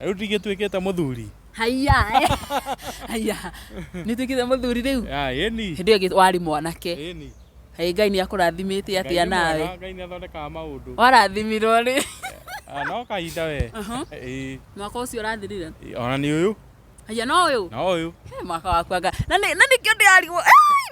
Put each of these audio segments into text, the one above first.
Rĩu ndigĩtuĩkĩte mũthuri. Haiya, haiya, nĩ ũtuĩkĩte mũthuri rĩu? Ah, ĩni. Hĩndĩ ĩyo ĩngĩ warĩ mwanake. Ĩni. Hĩ, Ngai nĩ akũrathimĩte Ngai atĩa nĩ nawe? mwega, Ngai nĩ athondekaga maũndũ. Warathimirwo rĩ? Ah, no kahinda we. Ĩĩ. Mwaka ũcio ũrathirire? Ona nĩ ũyũ. Haiya, no ũyũ? No ũyũ. He, mwaka waku anga. Na nĩkĩo ndĩrarigwo,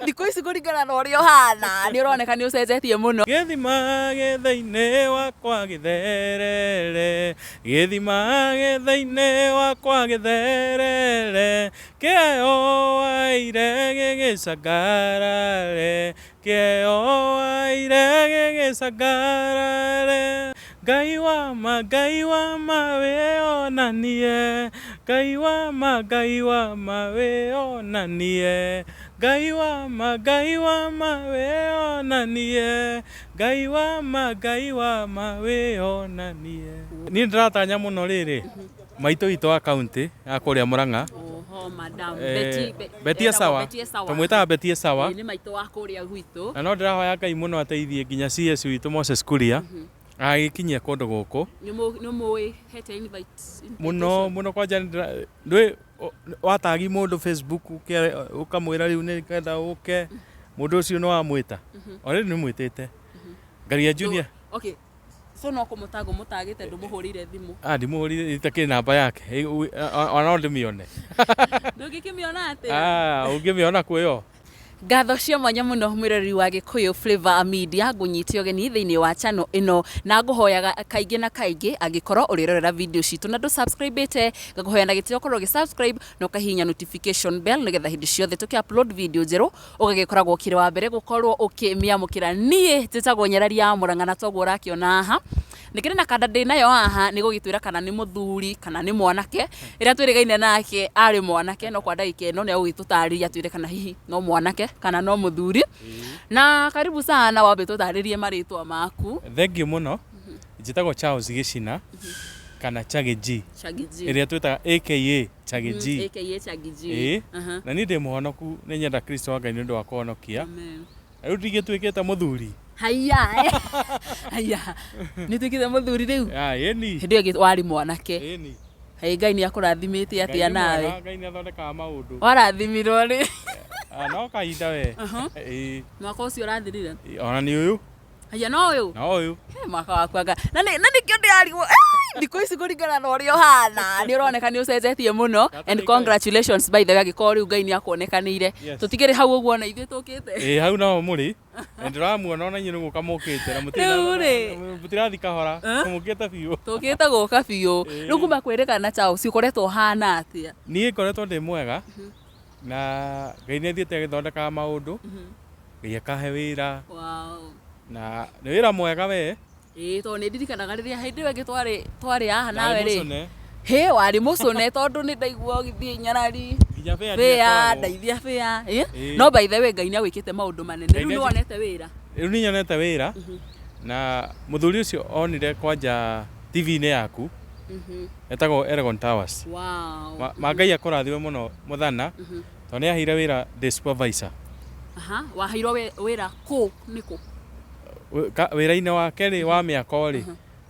thikũ ici kũringana na ũrĩa ũhana, nĩ ũroneka nĩ ũcenjetie mũno. Gĩthima gĩ thĩinĩ wakwa gĩtherere, gĩthima gĩ thĩinĩ wakwa gĩtherere, kĩheo waheire gĩgĩcangarare, kĩheo waheire gĩgĩcangarare. Ngai wa ma, Ngai wa ma wĩonanie, Ngai wa ma, Ngai wa ma wĩonanie, Ngai wa ma, Ngai wa ma wĩonanie, Ngai wa ma, Ngai wa ma wĩonanie. Niĩ ndĩratanya mũno rĩrĩ, maitũ witũ wa kaũntĩ ya kũrĩa Mũrang'a, Oho, madam. Betty Esawa, Betty Esawa. tũmwĩtaga Betty Esawa. Ĩĩ, nĩ maitũ wa kũrĩa gwitũ. Na no ndĩrahoya Ngai mũno ateithie nginya CS witũ Moses Kuria agĩkinyie kũndũ gũkũ. Nĩ mũĩ hete invite. Mũno mũno kwanja ndũĩ watagi mũndũ Facebook ũkamwĩra rĩu nĩ ngenda ũke, mũndũ ũcio nĩ wamwĩta. Already nĩ mwĩtĩte. Ngaria Junior. Okay. So no kũmũtaga ũmũtagĩte ndũmũhũrĩire thimũ. Ah, ndimũhũrĩire itakĩrĩ namba yake. Ona no ndĩmĩone. Ndũngĩkĩmĩona atĩa? Ah, ũngĩmĩona kwĩyo. Ngatho cia mwanya mũno mwĩroreri wa Gĩkũyũ Flavour Media, ngũnyite ũgeni thĩinĩ wa channel ĩno na ngũhoyaga kaingĩ na kaingĩ angĩkorwo ũrĩrorera video citũ na ndũ subscribe ĩte, ngakũhoya na gĩtĩo ũkorwo ũgĩ subscribe na ũkahihinya notification bell nĩgetha hĩndĩ ciothe tũkĩ upload video njerũ ũgagĩkoragwo ũkĩrĩ wa mbere gũkorwo ũkĩmĩamũkĩra. Niĩ njĩtagwo Nyarari ya Mũrang'a na toguo ũrakĩona haha nĩkĩrĩ na kanda ndĩ nayo haha nĩ gũgĩtwĩra kana nĩ mũthuri kana nĩ mwanake. Ĩrĩa twĩrĩgaine nake arĩ mwanake no kwa ndagĩka ĩno nĩ egũgĩtũtarĩria atwĩre kana hihi no mwanake kana no mũthuri. Na karibu sana, wambe tũtarĩrie marĩtwa maku. Thengiũ mũno. Njĩtagwo Charles Gĩcina kana Chaggy G. Chaggy G. Ĩrĩa twĩtaga aka Chaggy G. AKA Chaggy G. Ĩĩ. Na niĩ ndĩ mũhonoku, nĩ nyenda Kristo wa Ngai nĩ ũndũ wa kũhonokia. Amen. Rĩu ndigĩtuĩkĩte mũthuri. Haiya, haiya, nĩ ũtuĩkĩte mũthuri rĩu? Ah, ĩni. Hĩndĩ ĩyo ĩngĩ warĩ mwanake. Ĩni. Hĩ, Ngai nĩ akũrathimĩte Ngai atĩa nĩ nawe? mwega, Ngai nĩ athondekaga maũndũ. Warathimirwo rĩ? Ah, no kahinda we. Ĩĩ. Mwaka ũcio ũrathirire? Ona nĩ ũyũ. Haiya, no ũyũ? No ũyũ. He, mwaka waku anga. Na nĩkĩo ndĩrarigwo, thikũ ici kũringana na ũrĩa ũhana, nĩ ũroneka nĩ ũcenjetie mũno. And congratulations by the way, angĩkorwo rĩu Ngai nĩ akuonekanĩire. Yes. Tũtikĩrĩ hau ũguo ona ithuĩ tũkĩte. Ĩĩ, hau no mũrĩ. Na ndĩramuona ona inyuĩ nĩ gũka mũkĩte na Rĩu rĩ. mũtirathi kahora, mũkĩte biũ. Tũkĩte gũka biũ. Rĩu kuma kwĩrĩkana na Charles ũkoretwo ũhana atĩa? Niĩ ngoretwo ndĩ mwega na Ngai nĩ athiĩte agĩthondekaga maũndũ. Ngai akahe wĩra. Wow. Na nĩ wĩra mwega we. Ĩĩ, tondũ nĩ ndirikanaga rĩrĩa hĩndĩ ĩyo ĩngĩ twarĩ haha Ndarĩ nawe rĩ. mũcũne. Hĩ, warĩ mũcũne tondũ nĩ ndaigua ũgĩthiĩ nyarari. Nginya bĩa Bĩa, ndiakoragwo. ndeithia bĩa. Ĩ? Ĩĩ. No by the way Ngai nĩ agwĩkĩte maũndũ manene. Ngai Rĩu nĩ nĩ wonete wĩra. Rĩu nĩ nyonete wĩra. Na mũthuri ũcio onire kwanja TV-inĩ yaku. Etagwo Elgon Towers. Wow. Ma Ngai akũrathime mũno mũthana. Tondũ nĩ aheire wĩra ndĩ supervisor. Aha, waheirwo wĩra kũ nĩ kũ? Wĩra-inĩ wake rĩ wa mĩako rĩ,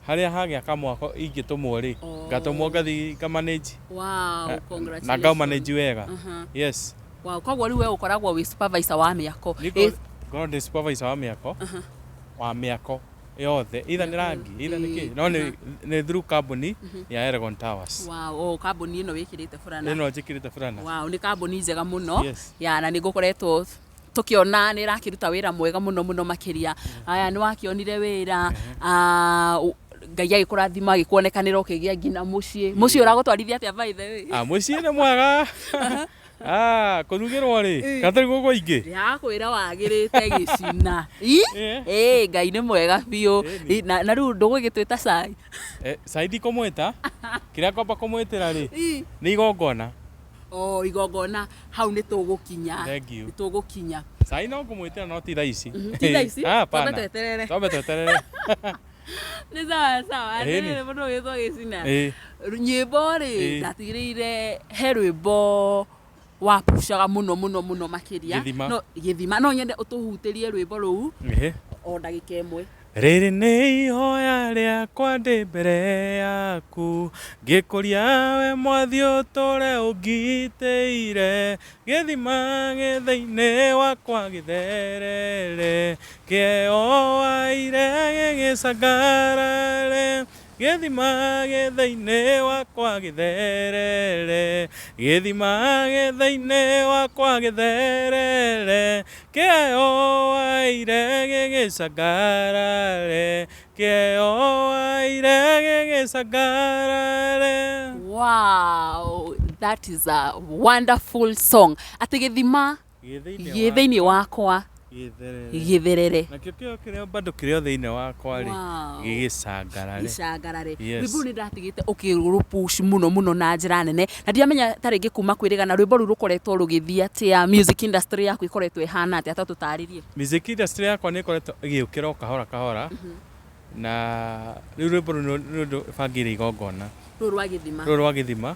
harĩa hagĩaka mwako ingĩtũmwo rĩ, ngatũmwo ngathiĩ nga manage. Wow, Na congratulations. nga manage wega. Yes. Wow, koguo rĩu we ũkoragwo wĩ supervisor wa mĩako. Niĩ ngoragwo ndĩ supervisor wa mĩako. Wa mĩako yothe, either nĩ rangi, either nĩ kĩ, no nĩ through kambuni ya Elgon Towers. Wow, oh, kambuni ĩno wĩkĩrĩte burana. Ĩno njĩkĩrĩte burana. Wow, nĩ kambuni njega mũno. Yes. Ya, na nĩ ngũkoretwo tũkĩona nĩ ĩrakĩruta wĩra mwega mũno mũno makĩria. Aya, nĩ wakĩonire wĩra, Ngai agĩkũrathima agĩkuonekanĩra ũkĩgĩa nginya mũciĩ. Mũciĩ ũragũtwarithia atĩa by the way? Ah, mũciĩ nĩ mwega. Ah, kũrugĩrwo rĩ, gatarĩ gũkũ ingĩ. Ndĩrakwĩra wagĩrĩte gĩcina. Ii? Ĩĩ, Ngai nĩ mwega biũ. Ĩni. Na rĩu ndũgũgĩtwĩta cai? Cai ndikũmwĩta, kĩrĩa ngwamba kũmwĩtĩra rĩ, Ii. nĩ igongona. Oh, igongona hau nĩ tũgũkinya. Thank you. Nĩ tũgũkinya. Cai no ngũmwĩtĩra no ti thaa ici. Ti thaa ici? Ah, hapana. Twambe tweterere. Twambe tweterere. Nĩ sawa sawa. Ĩni. Atĩrĩrĩ mũndũ ũgĩtwo gĩcina. Ĩĩ. Nyĩmbo rĩ, Ĩĩ. ndatigĩrĩire he rwĩmbo wapushaga mũno mũno mũno makĩria. Gĩthima. No, gĩthima. No nyende ũtũhutĩrie rwĩmbo rũu Ĩhĩ. o ndagĩka ĩmwe. Rĩrĩ nĩ ihoya rĩakwa ndĩ mbere yaku, ngĩkũria we Mwathi ũtũre ũngitĩire, gĩthima gĩ thĩinĩ wakwa gĩtherere, kĩheo waheire gĩgĩcangarare, gĩthima gĩ thĩinĩ wakwa gĩtherere, gĩthima gĩ thĩinĩ wakwa gĩtherere, kĩheo waheire gĩgĩcangarare, kĩheo waheire gĩgĩcangarare. Wow, that is a wonderful song. Atĩ gĩthima gĩ thĩinĩ wakwa gĩtherere. Gĩtherere. Nakĩo kĩo kĩrĩa bado kĩrĩ o thĩinĩ wakwa rĩ, gĩgĩcangarare. Gĩcangarare. Yes. Rwĩmbo rũu nĩ ndatigĩte ũkĩrũpush mũno mũno na njĩra nene, na ndiramenya ta rĩngĩ kuma kwĩrĩgana rwĩmbo rũu rũkoretwo rũgĩthiĩ atĩa, music industry yaku ĩkoretwo ĩhana atĩa, ta tũtarĩrie. Music industry yakwa nĩ ĩkoretwo ĩgĩũkĩra o kahora kahora, na rĩu rwĩmbo rũu nĩ rũndũ bangĩire igongona. Rũrũ rwa gĩthima. Rũrũ rwa gĩthima,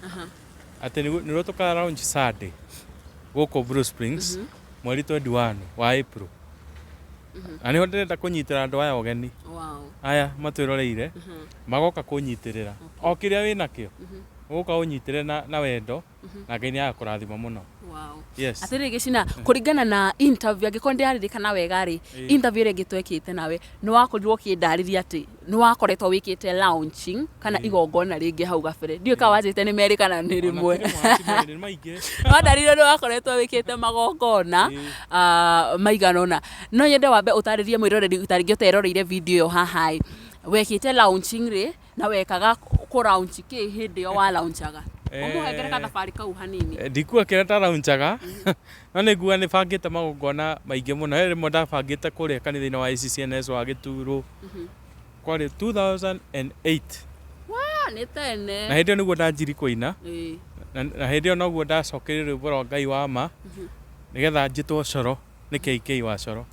atĩ nĩruo tũka launch Sunday gũkũ Blue Springs, mweri 21 wa April, na nĩho ndĩrenda kũnyitĩra andũ aya ũgeni, aya matwĩroreire magoka kũnyitĩrĩra o kĩrĩa wĩnakĩo, ũgũka ũnyitĩre na wendo, na Ngai nĩ agakũrathima mũno. Yes. Atĩrĩrĩ Gĩcina, kũringana na interview, angĩkorwo ndĩraririkana wega rĩ, interview ĩrĩa ĩngĩ twekĩte nawe, nĩ wakorirwo ũkĩndarĩria atĩ nĩ wakoretwo wĩkĩte launching kana igongona rĩngĩ hau gabere. Ndiũĩ kana wanjĩte nĩ merĩ kana nĩ rĩmwe. Ona ti rĩmwe, ti merĩ, nĩ maingĩ. Wandarĩria nĩ wakoretwo wĩkĩte magongona maigana ũna. No nyende wambe ũtarĩrie mwĩroreri ta rĩngĩ ũteroreire video ĩyo haha ĩ, wekĩte launching rĩ, na wekaga kũ launch kĩ hĩndĩ ĩyo wa launchaga? Ũmũhengere gathabarĩ kau hanini. Ndikuga kĩrĩa ndaraunjaga, no nĩ nguga nĩ bangĩte magongona maingĩ mũno. He rĩmwe ndabangĩte kũrĩa kanitha-inĩ wa ACCNS wa Gĩturo, kwarĩ 2008. Wa, nĩ tene. Na hĩndĩ ĩyo nĩguo ndanjiri kũina, na hĩndĩ ĩyo noguo ndacokeire rwĩmbo rwa Ngai wa ma, nĩgetha njĩtwo coro nĩ KK wa coro.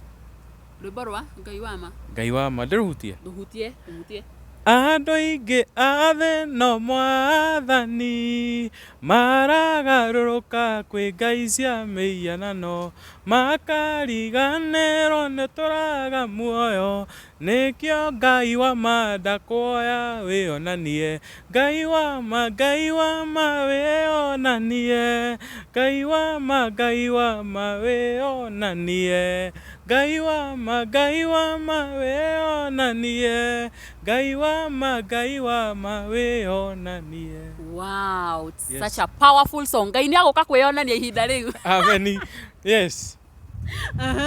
Rwĩmbo rwa Ngai wa ma. Ngai wa ma, ndĩrũhutie? Ndũhutie, ndũhutie. Andũ aingĩ a thĩ no mwathani maragarũrũka kwĩ ngai cia mĩhianano, makariganĩrwo nĩ tũraga muoyo, nĩkĩo Ngai wa ma ndakuoya wĩonanie, Ngai wa ma, Ngai wa ma wĩonanie, Ngai wa ma, Ngai wa ma wĩonanie, Ngai wa ma, Ngai wa ma wĩonanie, Ngai wa ma, Ngai wa ma wĩonanie. Wow, it's Yes. such a powerful song. Ngai nĩ agũka kwĩyonania ihinda rĩu. Amen. Yes.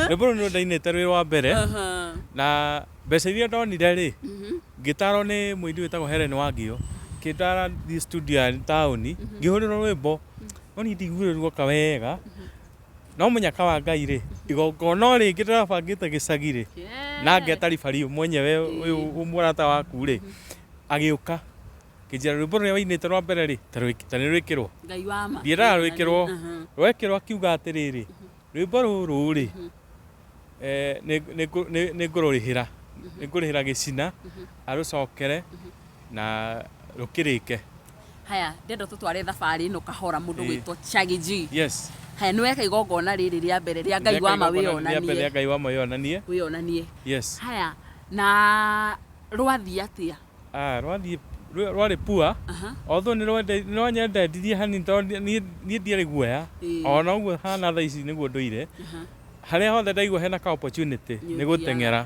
Rwĩmbo rũu nĩ ndainĩte rwĩ rwa mbere, na mbeca iria ndonire rĩ, ngĩtarwo nĩ mũini wĩtagwo Helen Wangio, kĩndara thiĩ studio ya taũni, ngĩhũrĩrwo rwĩmbo, no niĩ ndiguire ruoka wega, no mũnyaka wa Ngai rĩ, igongona o rĩngĩ ndĩrabangĩte gĩcagi rĩ, na ngeta ribari mwenyewe ũyũ mũrata waku rĩ, agĩũka kĩnjĩra rwĩmbo rũrĩa wainĩte rwa mbere rĩ, ta nĩ rwĩkĩrwo. Ngai wa ma. Ndiendaga rwĩkĩrwo. Rwekĩrwo akiuga atĩrĩrĩ, rwĩmbo rũrũ rĩ, nĩ ngũrũrĩhĩra, nĩ ngũrĩhĩra gĩcina arũcokere na rũkĩrĩke. Haya, ndenda tũtware thabarĩ ĩno kahora mũndũ gwĩtwo Chaggy G. Yes. Haya, nĩ weka igongona rĩrĩ rĩa mbere rĩa Ngai wa ma Rĩa mbere rĩa wĩonanie. Ngai wa ma wĩonanie. Wĩonanie. Yes. Haya, na rwathiĩ atĩa? Rwathiĩ rwarĩ pua, although nĩ rwanyendendirie hanini tondũ niĩ ndiarĩ guoya, ona ũguo hana thaa ici nĩguo ndũire. Harĩa hothe ndaigua hena ka opportunity nĩ gũteng'era.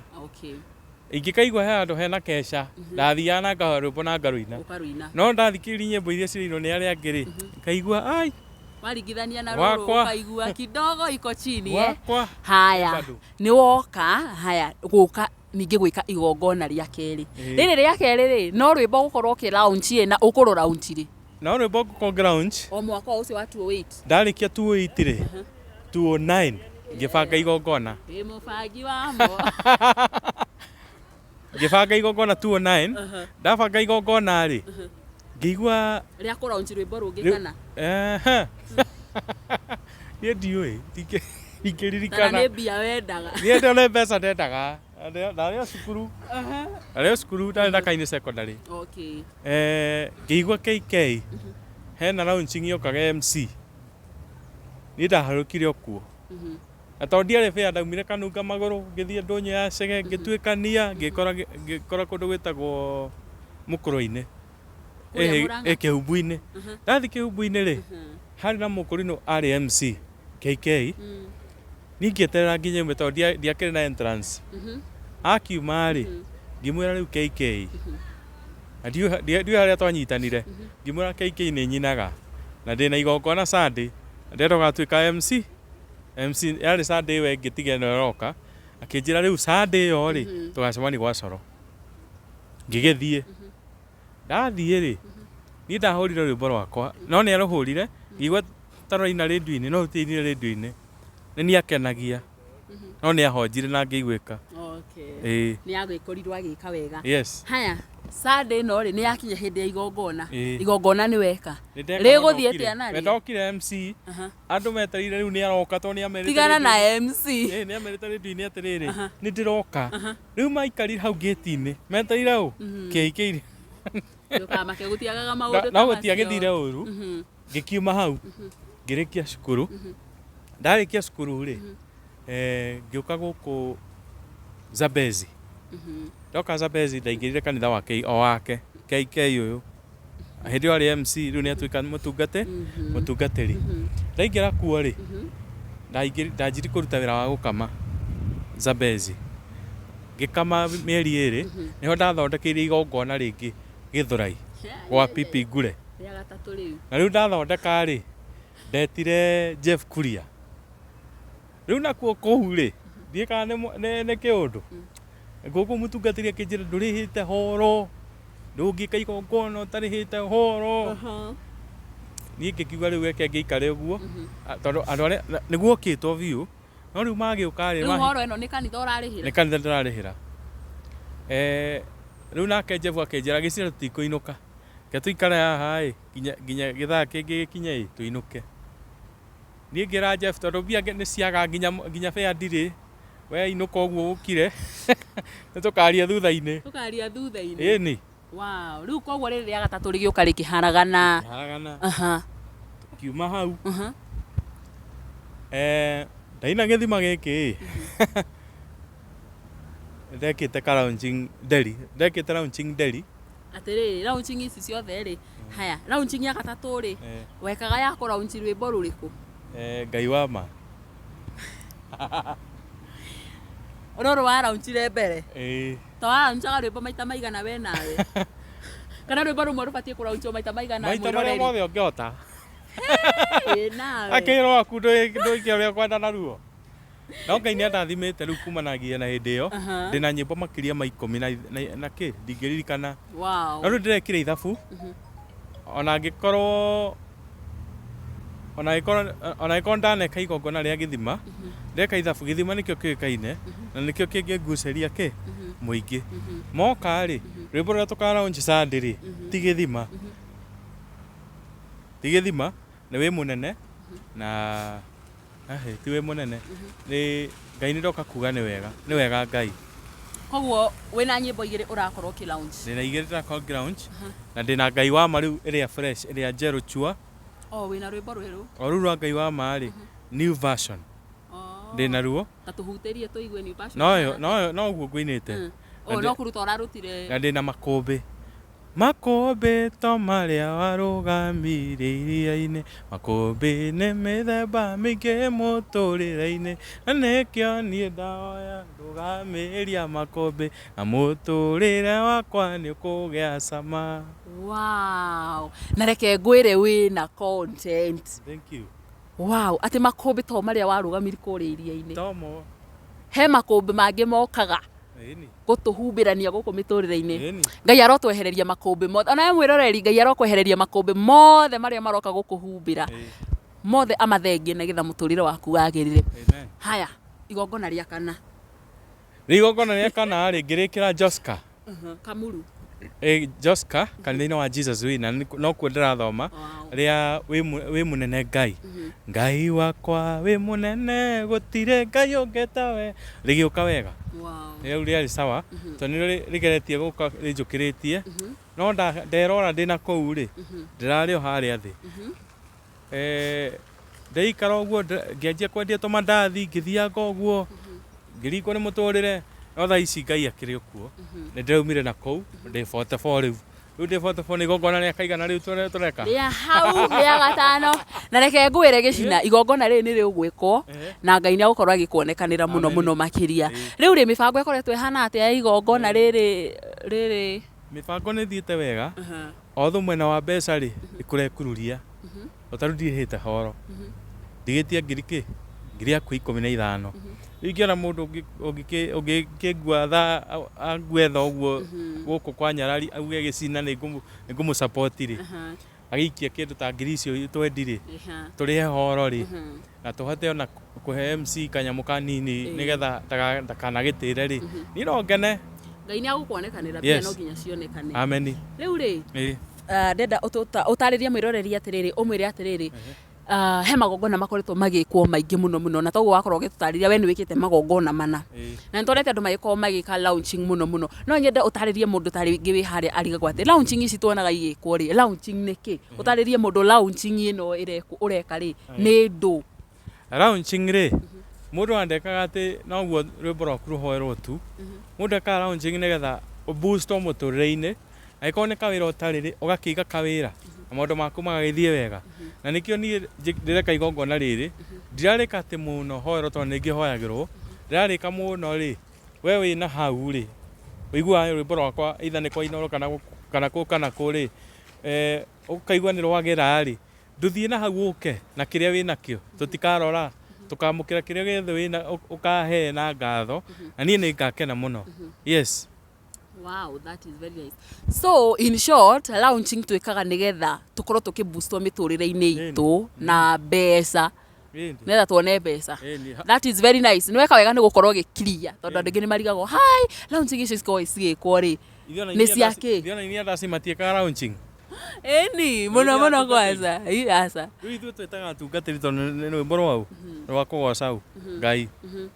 Ingĩkaigua he handũ hena keca, ndathiaga na ngahoya rwĩmbo na ngarũina. Ũkarũina. No ndathikĩrĩria nyĩmbo iria cirainwo nĩ arĩa angĩ rĩ, ngaigua ai. Waringithania na rũrũ Wakwa. ũkaigua kidogo iko chini, eh? Wakwa. Haya, Bado. nĩ woka, haya, gũka ningĩ gwĩka igongona rĩa kerĩ. Rĩrĩ rĩa kerĩ rĩ, no rwĩmbo gũkorwo ũkĩ launch ĩ, na ũkũrũ launch rĩ? No rwĩmbo ngũkorwo ngĩ launch. O mwaka ũcio wa 2008. Ndarĩkia 2008 rĩ, 2009 ngĩbanga igongona. Wĩ mũbangi wa mo. Ngĩbanga igongona 2009, ndabanga igongona rĩ, ngĩigua Rĩa kũ launch rwĩmbo rũngĩ kana? Ehe. Niĩ ndiũĩ, ndingĩririkana. Kana nĩ mbia wendaga? Niĩ ndĩrona mbeca ndendaga. Ndarĩ o cukuru. Ndarĩ o cukuru, ndarĩ Ndakainĩ secondary. Ngĩigua KK hena launching yokaga MC. Niĩ ndaharũkire o kuo. Na tondũ ndiarĩ fare, ndaumire Kanunga magũrũ, ngĩthiĩ ndũnyũ ya Chege, ngĩtuĩkania, ngĩkora kũndũ gwĩtagwo Mũkũrwe-inĩ. Kũrĩa Ĩ Mũrang'a? Ĩ Kĩhumbu-inĩ. Ndathiĩ Kĩhumbu-inĩ rĩ, harĩ na mũkũrinũ arĩ MC KK. Niĩ ngĩeterera nginya aume tondũ ndiakĩrĩ na entrance. Akiuma rĩ, ngĩmwĩra rĩu KK, na ndiũĩ harĩa twanyitanire, ngĩmwĩra KK nĩ nyinaga na ndĩna igongona Sunday na ndĩrenda ũgatuĩka MC. MC yarĩ Sunday ĩyo ĩngĩ tiga ĩno ĩroka. Akĩnjĩra rĩu Sunday ĩyo rĩ, tũgacemania gwa Coro. Ngĩgĩthiĩ. Ndathiĩ rĩ, niĩ ndahũrire rwĩmbo rwakwa, no nĩ arũhũrire, ngĩigua ta rũraina rĩndiũ-inĩ, no rũtiainire rĩndiũ-inĩ. Nĩ niĩ akenagia, no nĩ ahonjire na ngĩiguĩka. Okay. Ĩĩ. Nĩ agĩkorirwo agĩka wega. Yes. Haya, Sunday ĩno rĩ, nĩ yakinya hĩndĩ ya igongona. Ĩĩ. Igongona nĩ weka. Nĩ ndeka. Rĩgũthiĩ atĩa We narĩo? ndokire MC, andũ metereire rĩu nĩ aroka tondũ nĩ amerite. Tigana na MC. Ĩĩ, nĩ amerite rĩndiũ-inĩ atĩrĩrĩ, nĩ ndĩroka. Rĩu maikarire hau gate-inĩ, metereire ũ? KK. Ndũkamake, gũtiagaga maũndũ ta No macio. gũtiagĩthire ũru. Ngĩkiuma hau, ngĩrĩkia cukuru. Ndarĩkia cukuru rĩ, ngĩũka gũkũ Zambezi. Ndoka Zambezi ndaingĩrire kanitha wa K, o wake KK ũyũ. Hĩndĩ ĩyo arĩ MC, rĩu nĩ atuĩka mũtungatĩri. Ndaingĩra kuo rĩ, ndanjirie kũruta wĩra wa gũkama Zambezi. Ngĩkama mĩeri 2, nĩho ndathondekeire igongona rĩngĩ Gĩthũrai gwa Pipi Ngure. Rĩa gatatũ rĩu. Na rĩu ndathondeka rĩ, ndetire Jeff Kuria. Rĩu nakuo kũu rĩ, ndiũĩ kana nĩ kĩũndũ. Gũkũ mũtungatĩri akĩnjĩra ndũrĩhĩte horo, ndũngĩka igongona ũtarĩhĩte horo. Niĩ ngĩkiuga rĩu reke ngĩikare ũguo, tondũ andũ arĩa nĩguokĩtwo biũ, no rĩu magĩũka rĩ, Rĩu horo ĩno nĩ kanitha ũrarĩhĩra? Nĩ kanitha ndĩrarĩhĩra. Rĩu nake Jeff akĩnjĩra gĩcira tũtikũinũka, reke tũikare haha ĩ nginya gĩthaa kĩngĩ gĩkinye ĩ tũinũke. Niĩ ngĩra Jeff tondũ mbia nĩ ciaga nginya fare ndirĩ, we inũka ũguo ũkire, nĩ tũkaria thutha-inĩ. Tũkaria thutha-inĩ. Ĩni. Wow, rĩu koguo rĩrĩ rĩa gatatũ rĩgĩũka rĩkĩharagana. Haragana. Kiuma hau. Ndaina gĩthima gĩkĩ ĩ. Ndekĩte ka launching Delhi. Ndekĩte launching Delhi. Atĩrĩrĩ, launching ici ciothe rĩ, haya, launching ya gatatũ rĩ, wekaga ya kũ launch rwĩmbo rũrĩkũ? Ngai wa ma. Rũrũ wa launchire mbere. Ĩĩ. Ta wa launchaga rwĩmbo maita maigana we nawe? Kana rwĩmbo rũmwe rũbatiĩ kũ launchwo maita maigana? Maita marĩa mothe ũngĩhota. Ĩĩ nawe. Akĩrwo waku ndũike ũrĩa ũkwenda naruo. No Ngai nĩ andathimĩte rĩu kumanagia na hĩndĩ ĩyo. Ndĩna nyĩmbo makĩria ma 10 na kĩ ndingĩririkana. Wow. No rĩu ndĩrekire ithabu. Ona angĩkorwo ona angĩkorwo ndaneka igongona rĩa gĩthima, ndeka ithabu, gĩthima nĩkĩo kĩũĩkaine na nĩkĩo kĩngĩngucĩria kĩ mũingĩ. Moka rĩ, rwĩmbo rũrĩa tũka launch Sunday rĩ, ti gĩthima. Ti gĩthima, nĩ wĩ mũnene na ti wĩ mũnene. Nĩ Ngai nĩ ndoka kuga nĩ wega, nĩ wega Ngai. Koguo wĩna nyĩmbo igĩrĩ ũrakorwo ũkĩ launch. Ndĩna igĩrĩ ndĩrakorwo ngĩ launch na ndĩna Ngai wa ma rĩu ĩrĩa fresh, ĩrĩa njerũ chua. Oh, wĩna rwĩmbo rwerũ. O rũu rwa Ngai wa ma rĩ, new version. Ndĩna ruo. Ta tũhutĩrie tũigue new version. No no ũguo ngũinĩte. Oh, no kũruta ũrarutire. Na ndĩna makũmbĩ. Makũmbĩ to marĩa warũgamire iria-inĩ, makũmbĩ nĩ mĩthemba mĩingĩ mũtũrĩre-inĩ, na nĩkĩo niĩ ndahoya ndũgamĩria makũmbĩ, na mũtũrĩre wakwa nĩ ũkũgĩa cama. Wow. Na reke ngwĩre wĩna content. Thank you. Wow, atĩ makũmbĩ to marĩa warũgamire kũrĩa iria-inĩ. Tomo. He makũmbĩ mangĩ mokaga. Ĩni. Gũtũhumbĩrania gũkũ mĩtũrĩre-inĩ. Ĩni. Ngai arotwehereria makũmbĩ mothe. Ona we mwĩroreri, Ngai arokwehereria makũmbĩ mothe marĩa maroka gũkũhumbĩra. Mothe amathengie nĩgetha mũtũrĩre waku wagĩrĩre. Amen. Haya, igongona rĩa kana. Rĩu igongona rĩa kana rĩ, ngĩrĩkĩra Joska. Kamuru. Joska, kanitha-inĩ wa Jesus Winner, no kuo ndĩrathoma. Wow. Rĩa wĩ mũnene Ngai. Ngai wakwa wĩ mũnene, gũtirĩ Ngai ũngĩ tawe. Rĩgĩũka wega. Wow. Rĩu rĩarĩ sawa, tondũ nĩrĩo rĩgeretie gũka rĩnjũkĩrĩtie. No nderora ndĩna kũu rĩ, ndĩrarĩ o harĩa thĩ. Ndeikara ũguo, ngĩanjia kwendia tũmandathi, ngĩthianga ũguo, ngĩringwo nĩ mũtũrĩre. No thaa ici Ngai akĩrĩ o kuo, nĩ ndĩraumire na kũu, ndĩ 44 rĩu. Rĩu ndĩ 44, nĩ igongona rĩa kaigana rĩu tũreka? Rĩa hau rĩa gatano. Na reke ngwĩre Gĩcina, igongona rĩrĩ nĩ rĩgwĩkwo na Ngai nĩ agũkorwo agĩkuonekanĩra mũno mũno makĩria. Rĩu rĩ, mĩbango ĩkoretwo ĩhana atĩa ya igongona rĩrĩ rĩrĩ? Mĩbango nĩ ĩthiĩte wega, although mwena wa mbeca rĩ, nĩ kũrekururia. O ta rĩu ndirĩhĩte horo, ndigĩtie ngiri kĩ, ngiri hakuhĩ 15. Rĩu ingĩona mũndũ ũngĩkĩngua tha, angue tha ũguo gũkũ kwa Nyarari auge Gĩcina nĩ ngũmũ support rĩ, agĩikie kĩndũ ta ngiri icio twendi rĩ, tũrĩhe horo rĩ, na tũhote ona kũhe MC kanyamũ kanini nĩgetha ndakanagĩtĩre rĩ, niĩ no ngene. Ngai nĩ agũkuonekanĩra, mbia no nginya cionekane. Ameni. Rĩu rĩ, ndenda ũtarĩrie mwĩroreri atĩrĩrĩ, ũmwĩre atĩrĩrĩ, he magongona makoretwo magĩkwo maingĩ mũno mũno, na toguo wakorwo ũgĩtũtarĩria we nĩ wĩkĩte magongona mana. Na nĩ tuonete andũ magĩkorwo magĩka launching mũno mũno. No nyende ũtarĩrie mũndũ ta rĩngĩ wĩ harĩa arigagwo atĩ launching ici tuonaga igĩkwo rĩ, launching nĩ kĩ? Ũtarĩrie mũndũ launching ĩno ũreka rĩ, nĩ ndũ? Launching rĩ, mũndũ ona ndekaga atĩ noguo rwĩmbo rwaku rũhoerwo tu. Mũndũ ekaga launching nĩgetha ũ boost wo mũtũrĩre-inĩ. Angĩkorwo nĩ kawĩra ũtarĩ rĩ, ũgakĩiga kawĩra na maũndũ maku magagĩthiĩ wega. Na nĩkĩo niĩ ndĩreka igongona rĩrĩ, ndirarĩka atĩ mũno hoerwo tondũ nĩ ngĩhoyagĩrwo, ndĩrarĩka mũno rĩ, we wĩna hau rĩ, ũiguaga rwĩmbo rwakwa either nĩ kwa Inooro kana kũ kana kũ rĩ, ũkaigua nĩ rwagĩra rĩ, ndũthiĩ na hau ũke na kĩrĩa wĩnakĩo, tũtikarora, tũkamũkĩra kĩrĩa gĩothe wĩna ũkahe na ngatho, na niĩ nĩ ngakena mũno. Yes. Wow, that is very nice. So, in short, launching twĩkaga nĩgetha tũkorwo tũkĩboostwo mĩtũrĩre-inĩ itũ na mbeca, nĩgetha tuone mbeca. That is very nice. Nĩ weka wega nĩ gũkorwo ũgĩkiria tondũ andũ aingĩ nĩ marigagwo, hi, launching icio cikoragwo cigĩkwo rĩ, nĩ cia kĩ? Ithuĩ ona inyuĩ andaci matiĩkaga launching. Ĩni, mũno mũno kwanza. Ĩ, aca. Rĩu ithuĩ twĩtaga atungatĩri tondũ nĩ rwĩmbo rwau, rwa kũgoca Ngai.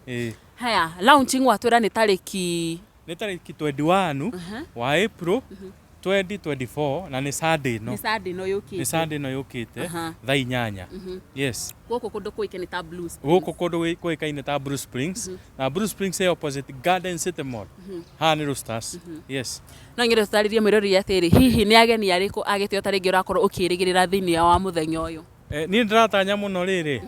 Ĩĩ. Haya, launching watwĩra nĩ tarĩki Nĩ tarĩki 21 wa April 2024, na nĩ Sunday ĩno. Nĩ Sunday ĩno yũkĩte. Nĩ Sunday ĩno yũkĩte, thaa 8. Yes. Gũkũ kũndũ kũĩkaine ta Blue Springs. Gũkũ kũndũ kũĩkaine ta Blue Springs. Na Blue Springs ĩ opposite Garden City Mall. Haha nĩ Roasters. Yes. No nyende tũtarĩrie mwĩroreri atĩrĩ, hihi nĩ ageni arĩkũ agĩtĩo ta rĩngĩ ũrakorwo ũkĩrĩgĩrĩra thĩinĩ wa mũthenya ũyũ? Niĩ ndĩratanya mũno rĩrĩ,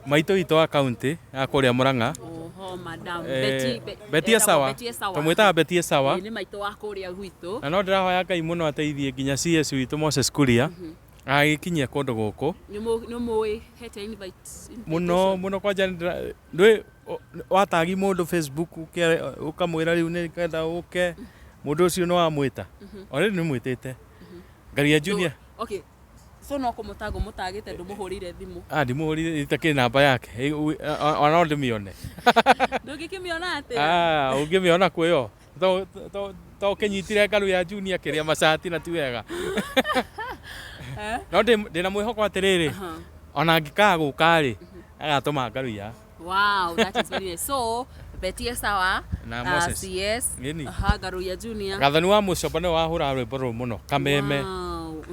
maitũ witũ wa kaunti ya kũrĩa Murang'a. Oho, madam Betty, Betty Betty Esawa. Betty Esawa. Tũmwĩtaga Betty Esawa. Ĩĩ, nĩ maitũ wa kũrĩa gwitũ. Na no ndĩrahoya Ngai mũno ateithie nginya CS witũ Moses Kuria agagĩkinyia kũndũ gũkũ. Nĩ mũĩ hete invite. Mũno mũno kwanja ndũĩ watagi mũndũ Facebook ũkamwĩra rĩu nĩ ngenda ũke, mũndũ ũcio nĩ wamwĩta. Already nĩ mwĩtĩte. Ngaria Junior. Okay. So no kũmũtaga ũmũtagĩte, ndũmũhũrĩire thimũ? Ah, ndimũhũrĩire, itakĩrĩ namba yake. Ona no ndĩmĩone. Ndũngĩkĩmĩona atĩa? Ah, ũngĩmĩona kwĩyo. To ũkĩnyitire ngaru ya Junior kĩrĩa macati na ti wega. No ndĩna mwĩhoko atĩrĩrĩ, ona angĩkaga gũka rĩ, agatũma ngaru ya. Wow, that is very nice. So, Betty Esawa, Na Moses. CS, Nini? Ngaruiya Junior. Gathoni wa Mũcomba nĩwe wahũraga rwĩmbo rũrũ mũno, Kameme. Wow.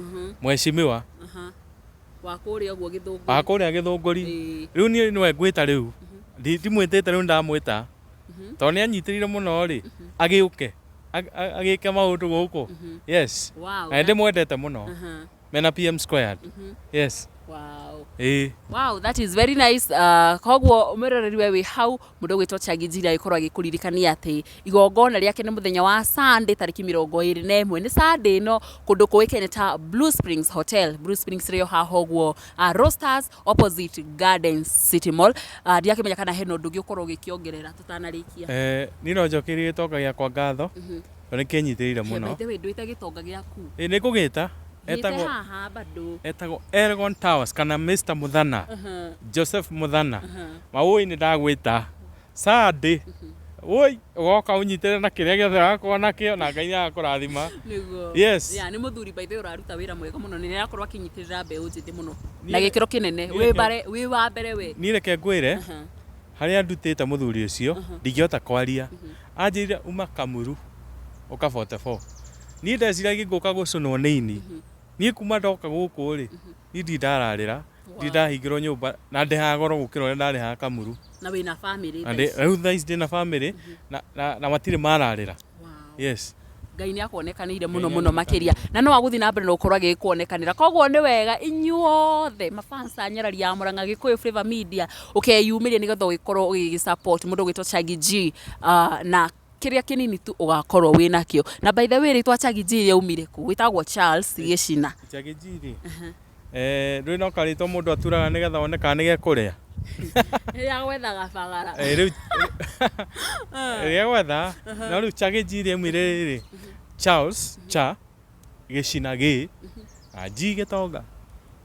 Mheshimiwa. Wa kũrĩa ũguo Gĩthũngũri. Wa kũrĩa Gĩthũngũri. Rĩu niĩ nĩwe ngwĩta rĩu. Ndimwĩtĩte rĩu ndamwĩta. Tondũ nĩ anyitĩrĩire mũno rĩ, agĩũke. Agĩke maũndũ gũkũ. Yes. Wow. Na ndĩmwendete mũno. Mena PM squared. Yes. Wow. Ĩĩ. Wow, that is very nice. Koguo mwĩroreri we wĩ hau, mũndũ ũgwĩtwo Changi Njiri agĩkorwo agĩkũririkania atĩ igongona rĩake nĩ mũthenya wa Sunday tarĩki 21, nĩ Sunday ĩno, kũndũ kũĩkaine ta Blue Springs Hotel. Blue Springs rĩo haha ũguo, Roasters opposite Garden City Mall. Ndirakĩmenya kana hena ũndũ ũngĩ ũkorwo ũgĩkĩongerera tũtanarĩkia. Niĩ no njokerie gĩtonga gĩakwa ngatho, tondũ nĩ kĩnyitĩrĩire mũno. By the way, ndwĩte gĩtonga gĩaku. Ĩĩ nĩ ngũgĩta. Gĩte haha bado. Etagwo Elgon Towers kana Mr Muthana, Joseph Muthana. Maũĩ nĩ ndagwĩta Sunday. Woi, ũgoka ũnyitĩre na kĩrĩa gĩothe ũrakorwo nakĩo na Ngai nĩ agakũrathima. Nĩguo. Yes. Yeah, nĩ mũthuri by the way ũraruta wĩra mwega mũno, nĩ arakorwo akĩnyitĩrĩra mbeũ njĩthĩ mũno na gĩkĩro kĩnene. Wĩ bare, wĩ wa mbere we. Niĩ reke ngwĩre, harĩa ndutĩte mũthuri ũcio, ndingĩhota kwaria. Anjĩrire uma Kamuru ũka 44. Niĩ ndeciragia ngũka gũcũnwo nĩ ini. Niĩ kuma ndoka gũkũ rĩ, niĩ ndirĩ ndararĩra. Ndindahingĩrwo nyũmba na ndĩhaga goro gũkĩra ũrĩa ndarĩhaga Kamuru. Na wĩna family? Na rĩu thaa ici ndĩna family na matirĩ mararĩra. Yes. Ngai nĩ akuonekanĩire mũno mũno makĩria, na no agũthiĩ na mbere na gũkorwo agĩkuonekanĩra. Koguo nĩ wega inyuothe mafans a Nyarari ya Mũrang'a, Gĩkũyũ Flavour Media, ũkeyumĩria nĩgetha ũgĩkorwo ũgĩgĩ support mũndũ ũgwĩtwo Chagi G na kĩrĩa kĩnini tu ũgakorwo wĩ nakĩo. Na by the way, rĩtwa Chagi G rĩaumire kũ? Wĩtagwo Charles Gĩcina. Chagi G rĩ, ndũrĩ no karĩtwa mũndũ aturaga nĩgetha one kana nĩ gekũrĩa. Rĩrĩa gwethaga bagara. Rĩu rĩrĩa gwetha, no rĩu Chagi G rĩaumire rĩrĩ, Charles Cha, Gĩcina Gĩ, na G Gĩtonga.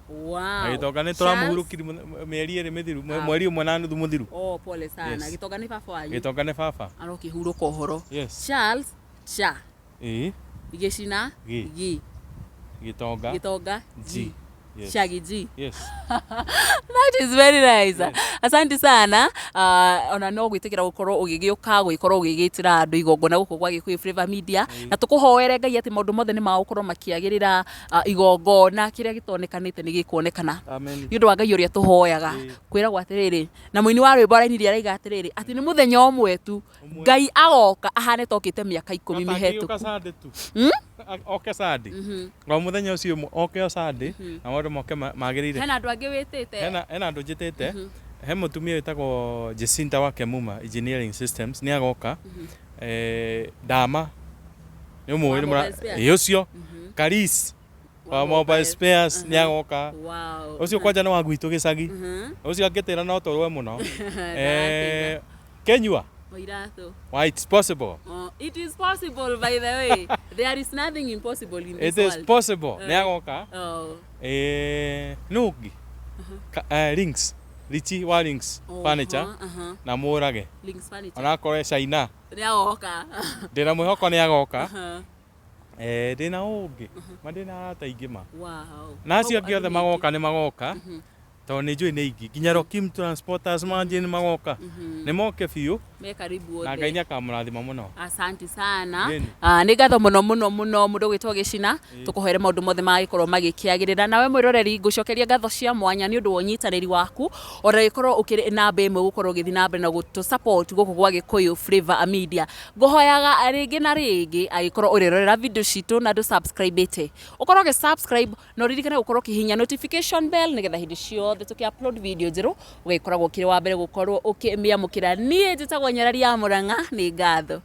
Na Gĩtonga nĩ tũramũhurũkirie mĩeri 2 mĩthiru, mweri 1.5 mũthiru. Oh, pole sana. Yes. Gĩtonga nĩ baba wanyu? Gĩtonga nĩ baba. Arokĩhurũka ũhoro. Yes. Charles Cha. Ĩĩ. Gĩcina. Gĩ. Gĩ. Gĩtonga. Gĩtonga. G. Yes. Shaggy G. Yes. That is very nice. Yes. Asante sana. Ona no gwĩtĩkĩra gũkorwo ũgĩgĩũka gũgĩkorwo ũgĩgĩtĩra andũ igongona gũkũ gwa Gĩkũyũ Flavour Media, na tũkũhoere Ngai atĩ maũndũ mothe nĩ magũkorwo makĩagĩrĩra, igongona kĩrĩa gĩtonekanĩte nĩ gĩkuonekana. Amen. Nĩ ũndũ wa Ngai ũrĩa tũhoyaga. Kwĩragwo atĩrĩrĩ, na mũini wa rwĩmbo arainirie araiga atĩrĩrĩ, atĩ nĩ mũthenya ũmwe tu Ngai agoka ahane tokĩte mĩaka 10 mĩhetũku. Sunday tu. Oke Sunday. O mũthenya ũcio ũmwe oke o Sunday na maũndũ moke magĩrĩire. Hena andũ angĩ wĩtĩte? Hena andũ njĩtĩte. He mũtumia wĩtagwo Jacinta wa Kemuma Engineering Systems, nĩ agoka. Dama nĩ ũmũĩ? Wa Mobile Spares? Ĩ, ũcio Karis wa Mobile Spares nĩ agoka. Ũcio kwanja nĩ wa gwitũ gĩcagi. Ũcio angĩtĩra no tũrũe mũno. Kenyua Moiratũ. Why, it's possible. Oh, it is possible, by the way. There is nothing impossible in this It is world. possible. Nĩ agoka. Oh. Nũ ũngĩ? Links Richi wa Links Furniture na Mũrage. Links Furniture. Onakorwo e China. Nĩ agoka. Ndĩna mwĩhoko nĩ agoka. Ndĩna ũngĩ ma, ndĩna arata aingĩ ma. Na acio angĩ othe Koguo andũ nĩ magoka nĩ magoka, tondũ nĩ njũĩ nĩ aingĩ, nginya Rokim Transporters manjĩ nĩ magoka, nĩ moke biũ. Me karibu Na othe. Ngai nĩ akamũrathima mũno. Asante sana. Geni. Nĩ ngatho mũno mũno mũno, mũndũ ũgwĩtwo Gĩcina. Tũkũhoere maũndũ mothe magĩkorwo magĩkĩagĩrĩra. Nawe mwĩroreri, ngũcokeria ngatho cia mwanya nĩ ũndũ wa ũnyitanĩri waku, ona gĩkorwo ũkĩrĩ namba ĩmwe gũkorwo ũgĩthiĩ na mbere na gũtũ support gũkũ gwa Gĩkũyũ Flavour Media. Ngũhoyaga rĩngĩ na rĩngĩ, angĩkorwo ũrĩrorera video citũ na ndũ subscribe ĩte, ũkorwo ũgĩ subscribe na ũririkane gũkorwo ũkĩhihinya notification bell, nĩgetha hĩndĩ ciothe tũkĩ upload video njerũ ũgagĩkoragwo ũkĩrĩ wa mbere gũkorwo ũkĩmĩamũkĩra. Niĩ njĩtagwo Nyarari ya Mũrang'a. Nĩ ngatho.